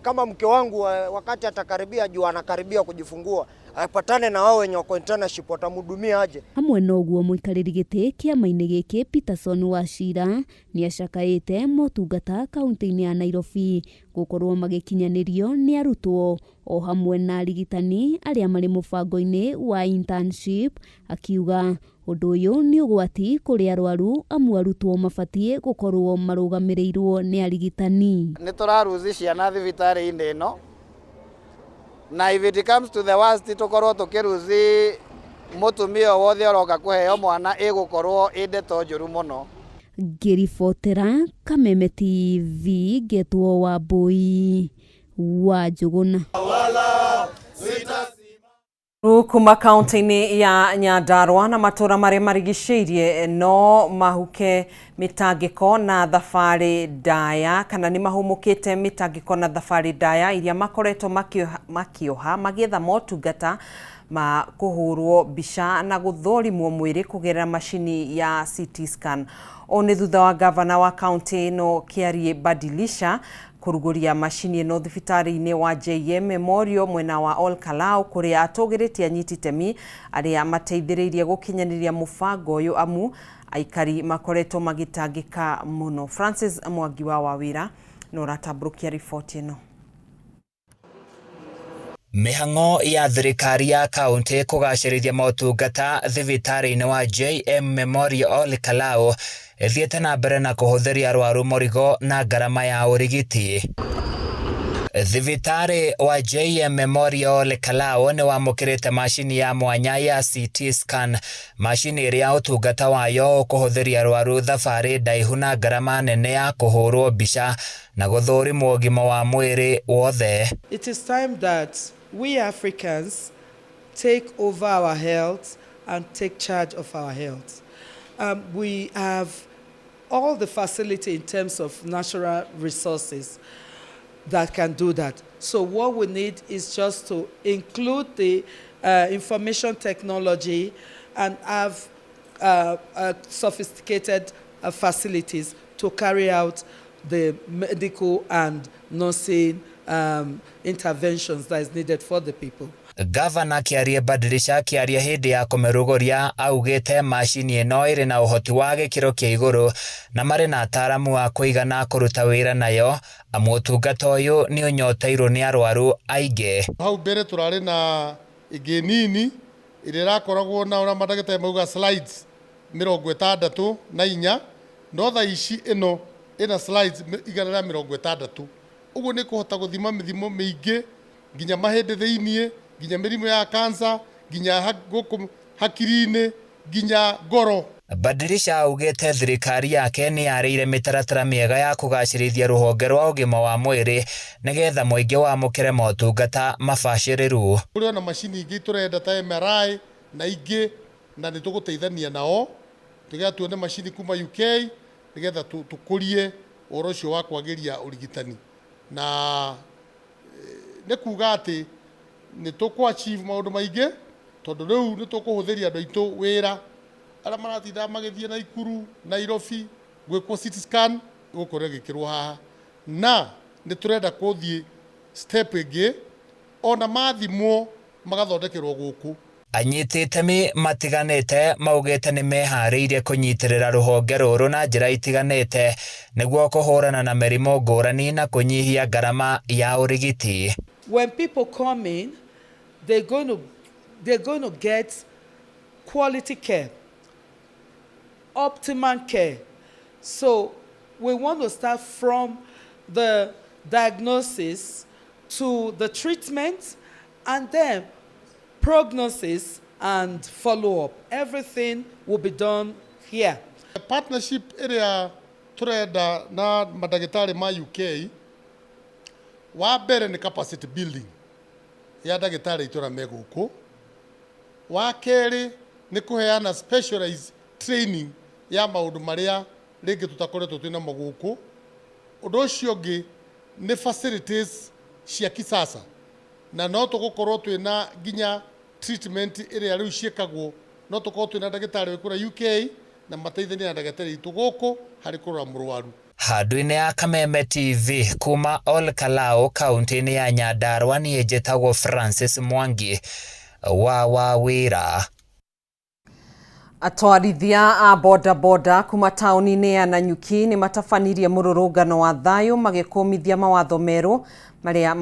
kama mke wangu wakati atakaribia juu anakaribia kujifungua, apatane na wao wenye wako internship watamhudumia aje. Hamwe na ũguo mũikarĩri gĩtĩ kĩama-inĩ gĩkĩ Peterson Wachira nĩacakaĩte motungata kaunti-inĩ ya Nairobi gũkorwo magĩkinyanĩrio nĩ arutwo o hamwe na arigitani arĩa marĩ mũbango-inĩ wa internship, akiuga ũndũ ũyũ nĩ ũgwati kũrĩ arwaru amu arutwo mabatiĩ gũkorwo marũgamĩrĩirwo nĩ arigitani. Nĩ tũraruzi ciana thibitarĩ-inĩ ĩno, na if it comes to the worst tũkorwo tũkĩruzi mũtumia o wothe ũroka kũheo mwana, ĩgũkorwo ĩ ndeto njũru mũno. Ngĩribotera Kameme TV ngetwo Wambui wa Njũgũna. Kuma kaunti-inĩ ya Nyandarua na matũra marĩa marigicĩirie no mahuke mĩtangĩko na thabarĩ ndaya kana nĩ mahũmũkĩte mĩtangĩko na thabarĩ ndaya iria makoretwo makĩoha magĩetha motungata ma kũhũrwo mbica na gũthũrimwo mwĩrĩ kũgerera macini ya CT scan. Ũũ nĩ thutha wa gavana wa kaunti ĩno Kĩarie Badilisha kũrugũria macini ĩno thibitarĩ-inĩ wa JM Memorial mwena wa Ol Kalou kũrĩa atũgĩrĩtie anyiti itemi arĩa mateithĩrĩirie gũkinyanĩria mũbango ũyũ amu aikari makoretwo magĩtangĩka mũno. Francis Mwangi wa Wawĩra no ũratambũrũkia riboti ĩno. Mĩhang'o ya thirikari ya kaunti kũgacĩrithia motungata thibitarĩ-inĩ wa JM Memorial Ol Kalou ĩthiĩte na mbere na kũhũthĩria arwaru mũrigo na ngarama ya ũrigiti. Thibitarĩ wa JM Memorial Ol Kalou nĩ wamũkĩrĩte macini ya mwanya ya CT scan, macini ĩrĩa ũtungata wayo ũkũhũthĩria arwaru thabarĩ ndaihu na ngarama nene ya kũhũrwo mbica na gũthũrimwo ũgima wa mwĩrĩ wothe. It is time that we Africans take over our health and take charge of our health. We have all the facility in terms of natural resources that can do that. So what we need is just to include the information technology and have sophisticated facilities to carry out the medical and nursing interventions that is needed for the people. Gavana Kĩarie Badilisha akĩaria hĩndĩ ya kũmĩrugũria augĩte macini ĩno ĩrĩ na ũhoti wa gĩkĩro kĩa igũrũ na marĩ na ataaramu a kũigana kũruta wĩra nayo amu ũtungata ũyũ nĩ ũnyoteirwo nĩ arwaru aingĩ. Hau mbere tũrarĩ na ĩngĩ nini ĩrĩa ĩrakoragwo na ũrĩa mandagĩtarĩ mauga slides 64, no thaa ici ĩno ĩna slides 160. Ũguo nĩ kũhota gũthima mĩthimo mĩingĩ nginya mahĩndĩ thĩiniĩ, nginya mĩrimũ ya cancer, nginya gũkũ hakiri-inĩ, nginya ngoro. Badilisha augĩte thirikari yake nĩ yarĩire mĩtaratara mĩega ya kũgacĩrithia rũhonge rwa ũgima wa mwĩrĩ nĩgetha mũingĩ wamũkĩre motungata mabacĩrĩru. Kũrĩ ona macini ingĩ tũrenda ta MRI na ingĩ, na nĩ tũgũteithania nao nĩgetha tuone macini kuma UK nĩgetha tũkũrie ũhoro ũcio wa kwagĩria ũrigitani. Na nĩ kuga atĩ nĩ tũkũ achieve maũndũ maingĩ tondũ rĩu nĩ tũkũhũthĩria andũ aitũ wĩra arĩa maratinda magĩthiĩ Naikuru, Nairobi gwĩkwo CT scan ĩgũkorwo ĩgĩkĩrwo haha, na nĩ tũrenda kũthiĩ step ĩngĩ ona mathimwo magathondekerwo gũkũ. Anyiti itemi matiganĩte maugĩte nĩ meharĩirie kũnyitĩrĩra rũhonge rũrũ na njĩra itiganĩte nĩguo kũhũrana na mĩrimũ ngũrani na kũnyihia ngarama ya ũrigiti. When people come in, they're going to get quality care. optimum care. So we want to start from the diagnosis to the treatment and then prognosis and follow-up. Everything will be done here. Partnership ĩrĩa tũrenda na mandagĩtarĩ ma UK, wa mbere nĩ capacity building ya ndagĩtarĩ aitũ arĩa me gũkũ. Wa kerĩ nĩ kũheana specialized training ya maũndũ marĩa rĩngĩ tũtakoretwo twĩ namo gũkũ. Ũndũ ũcio ũngĩ nĩ facilities cia kisasa, na no tũgũkorwo twĩna nginya treatment ĩrĩa rĩu ciĩkagwo, no tũkorwo twĩna ndagĩtarĩ wĩ kũrĩa UK na mateithanie na ndagĩtarĩ aitũ gũkũ harĩ kũrora mũrwaru. Handũ-inĩ ya Kameme TV kuma Ol Kalou kaunti-inĩ ya Nyandarua niĩ njĩtagwo Francis Mwangi wa Wawĩra. Atwarithia a bodaboda kuma taũni-inĩ ya Nanyuki nĩ matabanirie mũrũrũngano wa thayũ magĩkũmithia mawatho merũ marĩa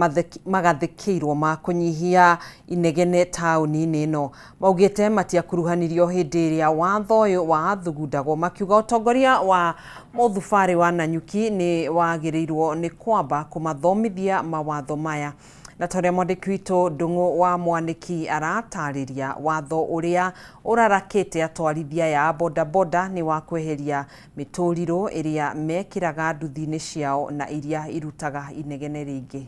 magathĩkĩirwo ma kũnyihia inegene taũni-inĩ ĩno. Maugĩte matiakuruhanirio hĩndĩ ĩrĩa watho ũyũ wathugundagwo, makiuga ũtongoria wa mũthubarĩ wa Nanyuki nĩ wagĩrĩirwo nĩ kwamba kũmathomithia mawatho maya. Na ta ũrĩa mwandĩki witũ Ndung'u wa Mwanĩki aratarĩria, watho ũrĩa ũrarakĩte atwarithia aya a bodaboda nĩ wa kweheria mĩtũrirũ ĩrĩa mekĩraga nduthi-inĩ ciao na iria irutaga inegene rĩingĩ.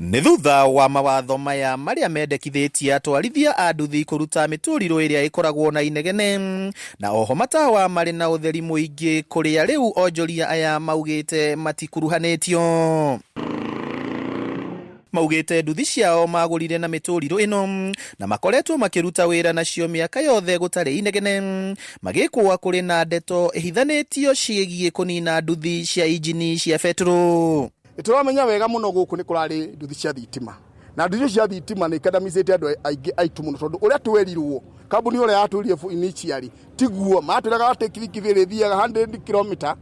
Nĩ thutha wa mawatho maya marĩa mendekithĩtie atwarithia a nduthi kũruta mĩtũrirũ ĩrĩa ĩkoragwo na inegene na oho matawa marĩ na ũtheri mũingĩ, kũrĩa rĩu onjoria aya maugĩte matikuruhanĩtio. Maugĩte nduthi ciao magũrire na mĩtũrirũ ĩno na makoretwo makĩruta wĩra nacio mĩaka yothe gũtarĩ inegene, magĩkũa kũrĩ na ndeto ĩhithanĩtio ciĩgiĩ kũnina nduthi cia injini cia betũrũ. Nĩtũramenya wega mũno gũkũ nĩ kũrarĩ nduthi cia thitima, na nduthi cia thitima nĩ ikandamizĩte andũ aingĩ aitũ mũno, tondũ ũrĩa twerirwo kambuni ũrĩa yatwĩrire initially tiguo matwĩraga atĩ kibikibi ĩrĩthiaga 100 kilometer,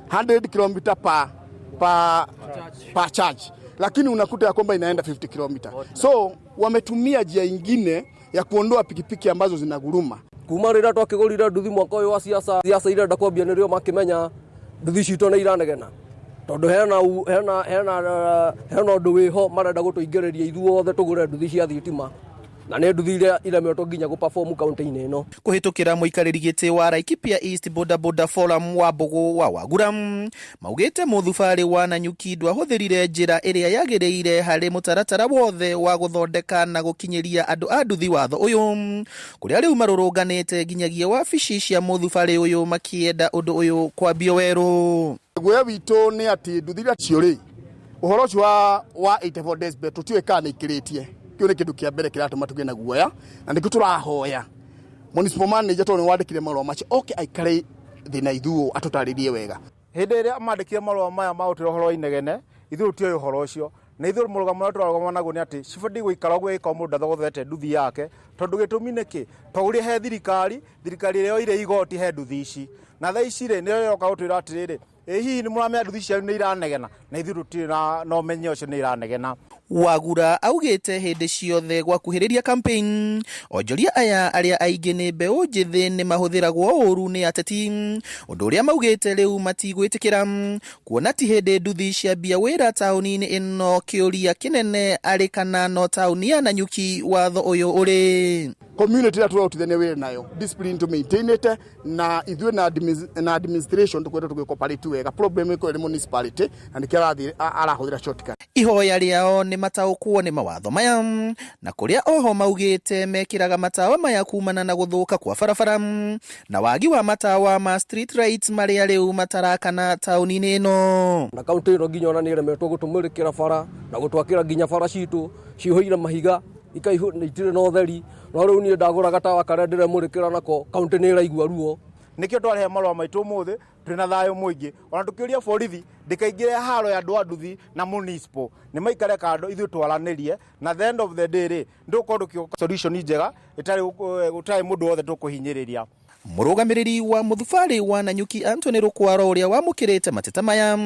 100 kilometer per charge, lakini unakuta ya kwamba inaenda 50 kilometer. So wametumia njia ingine ya kuondoa pikipiki ambazo zinaguruma. Kuma rĩrĩa twakĩgũrire nduthi mwaka ũyũ wa siasa, siasa irenda kwambia nĩrĩo makĩmenya nduthi citũ nĩ iranegena, tondũ hena ũndũ wĩho marenda gũtũingĩrĩria ithuothe tũgũre nduthi cia thitima, na nĩ nduthi iria iremetwo nginya gũ-perform kaunti-inĩ ĩno. Kũhĩtũkĩra mũikarĩri gĩtĩ wa Laikipia East Boda Boda Forum wa Mbũgũ wa Wagura, maugĩte mũthubarĩ wa Nanyuki ndwahũthĩrire njĩra ĩrĩa yagĩrĩire harĩ mũtaratara wothe wa gũthondeka na gũkinyĩria andũ a nduthi watho ũyũ, kũrĩa rĩu marũrũnganĩte nginyagia wabici cia mũthubarĩ ũyũ makĩenda ũndũ ũyũ kwambio werũ. Guoya witũ nĩ atĩ nduthi iria cio rĩ, ũhoro ũcio wa 84 decibel tũtiũĩ kana nĩ ikĩrĩtie. Kĩu nĩ kĩndũ kĩa mbere kĩratũma tũgĩe na guoya, na nĩkĩo tũrahoya municipal manager, tondũ nĩ wandĩkire marũa macio, oke aikare thĩ na ithuũ atũtarĩrie wega. Hĩndĩ ĩrĩa mandĩkire marũa maya ma gũtwĩra ũhoro wa inegene, ithuĩ tũtiũĩ ũhoro ũcio, na ithuĩ mũrũgamo ũrĩa tũrarũgama naguo nĩ atĩ cibatiĩ gũikara ũguo ĩgĩkorwo mũndũ ndathogothete nduthi yake, tondũ gĩtũmi nĩ kĩ? Tondũ he thirikari, thirikari ĩrĩa yoire igoti he nduthi ici, na thaa ici rĩ nĩyo ĩroka gũtwĩra atĩrĩrĩ, ĩ hihi nĩ mũramenya nduthi cianyu nĩ iranegena, na ithuĩ tũtirĩ na ũmenyo ũcio nĩ iranegena. Wagura augĩte hĩndĩ ciothe gwakuhĩrĩria campaign, onjoria aya arĩa aingĩ nĩ mbeũ njĩthĩ nĩ mahũthĩragwo ũru nĩ ateti, ũndũ ũrĩa maugĩte rĩu matigwĩtĩkĩra, kuona ti hĩndĩ nduthi ciambia wĩra taũni-inĩ ĩno. Kĩũria kĩnene arĩ kana no taũni ya Nanyuki watho ũyũ ũrĩ. Community ĩrĩa tũrarutithania wĩra nayo, discipline tũ maintainĩte na ithuĩ na administration tũkoretwo tũgĩ wega. Problem ĩkorwo ĩrĩ municipality na nĩkĩo arathiĩ arahũthĩra shortcut. Ihoya rĩao nĩ mataũkwo nĩ mawatho maya, na kũrĩa oho maugĩte mekĩraga matawa maya kumana na gũthũka kwa barabara na wagi wa matawa ma street lights marĩa rĩu matarakana taũni-inĩ ĩno. Na kaunti ĩno nginya ona nĩ ĩremetwo gũtũmũrĩkĩra bara na gũtwakĩra nginya bara citũ cihũire mahiga itirĩ na ũtheri, no rĩu niĩ ndagũra gatawa karĩa ndĩremũrĩkĩra nako, kaunti nĩ ĩraigua ruo. Nĩkĩo twarehe marũa maitũ ũmũthĩ twĩna thayũ mũingĩ, ona tũkĩũria borithi ndĩkaingĩre haro ya andũ a nduthi na municipal, nĩ maikare kando ithuĩ twaranĩrie, na the end of the day rĩ ndũgũkorwo tũkĩoka solution njega ĩtarĩ gũtarĩ mũndũ wothe tũkũhinyĩrĩria. Mũrũgamĩrĩri wa mũthubarĩ wa Nanyuki Anthony Rũkwaro ũrĩa wamũkĩrĩte mateta maya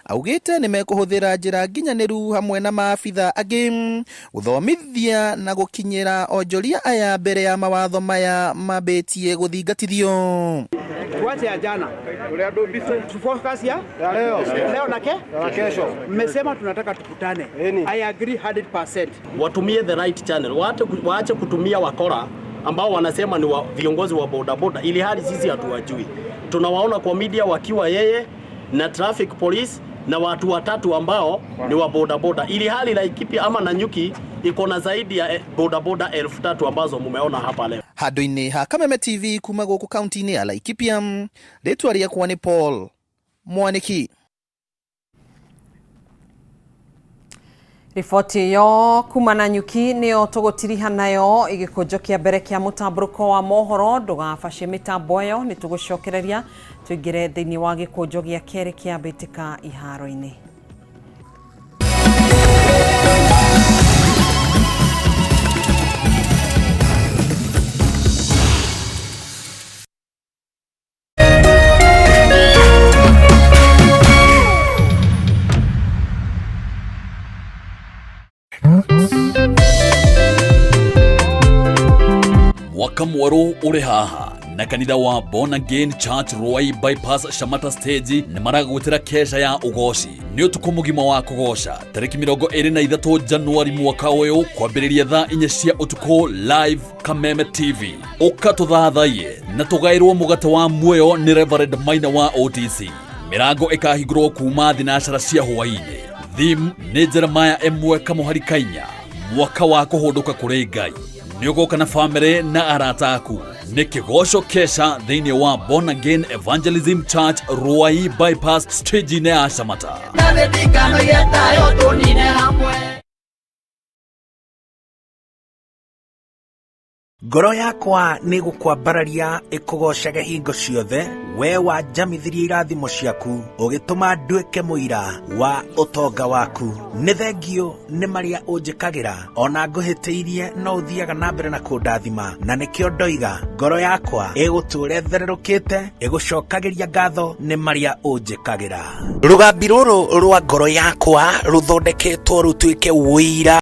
augĩte nĩmekũhũthĩra njĩra nginyanĩru hamwe na maabitha angĩ gũthomithia na gũkinyĩra onjoria aya mbere ya mawatho maya mambĩtie gũthingatithio. Tuache ya jana, tufocus ya leo, leo na kesho. Mmesema tunataka tukutane. I agree 100%. Watumie the right channel, waache kutumia wakora ambao wanasema ni wa viongozi wa bodaboda, ili hali sisi hatuwajui. Tunawaona kwa media wakiwa yeye na traffic police na watu watatu ambao ni wa bodaboda, ili hali Laikipia ama Nanyuki iko na zaidi ya bodaboda 3000 ambazo mumeona hapa leo. Handũ-inĩ ha Kameme TV kuma gũkũ kaunti-inĩ ya Laikipia, rĩtwa rĩakwa nĩ Paul Mwaniki. Riboti ĩyo kuma Nanyuki nĩyo tũgũtiriha nayo igĩkũnjo kĩa mbere kĩa mũtambũrũko wa mohoro. Ndũgabace mĩtambo ĩyo, nĩ tũgũcokereria tũingĩre thĩinĩ wa gĩkũnjo gĩa kerĩ kĩa mbĩtĩka iharo-inĩ. Mwaka mwerũ ũrĩ haha na kanitha wa Born Again Church Ruai Bypass Shamata Stage nĩ maragwĩtĩra kesha ya ũgoci. Nĩ ũtukũ mũgima wa kũgoca tarĩki 23 Januari mwaka ũyũ kwambĩrĩria thaa 4 cia ũtukũ live Kameme TV. Ũka tũthathaiye na tũgaĩrwo mũgate wa muoyo nĩ Reverend Maina wa OTC. Mĩrango ĩkahingũrwo kuma thinacara cia hwaĩ-inĩ. Theme nĩ Jeremiah 1 kamũhari kainya, mwaka wa kũhũndũka kũrĩ Ngai. Nĩ ũgoka na bamĩrĩ na arata aku. Nĩ kĩgoco kesha thĩinĩ wa Born Again Evangelism Church Ruai Bypass stage-inĩ ya Shamata. Ngoro yakwa nĩ gũkwambararia ĩkũgoocage hingo ciothe, we wanjamithirie irathimo ciaku, ũgĩtũma nduĩke mũira wa ũtonga waku. Nĩ thengio nĩ marĩa ũnjĩkagĩra, ona ngũhĩtĩirie no ũthiaga na mbere na kũndathima, na nĩkĩo ndoiga ngoro yakwa ĩgũtũũra ĩthererũkĩte, ĩgũcokagĩria ngatho nĩ marĩa ũnjĩkagĩra. Rũgambi rũrũ rwa ngoro yakwa rũthondeketwo rũtuĩke ũira.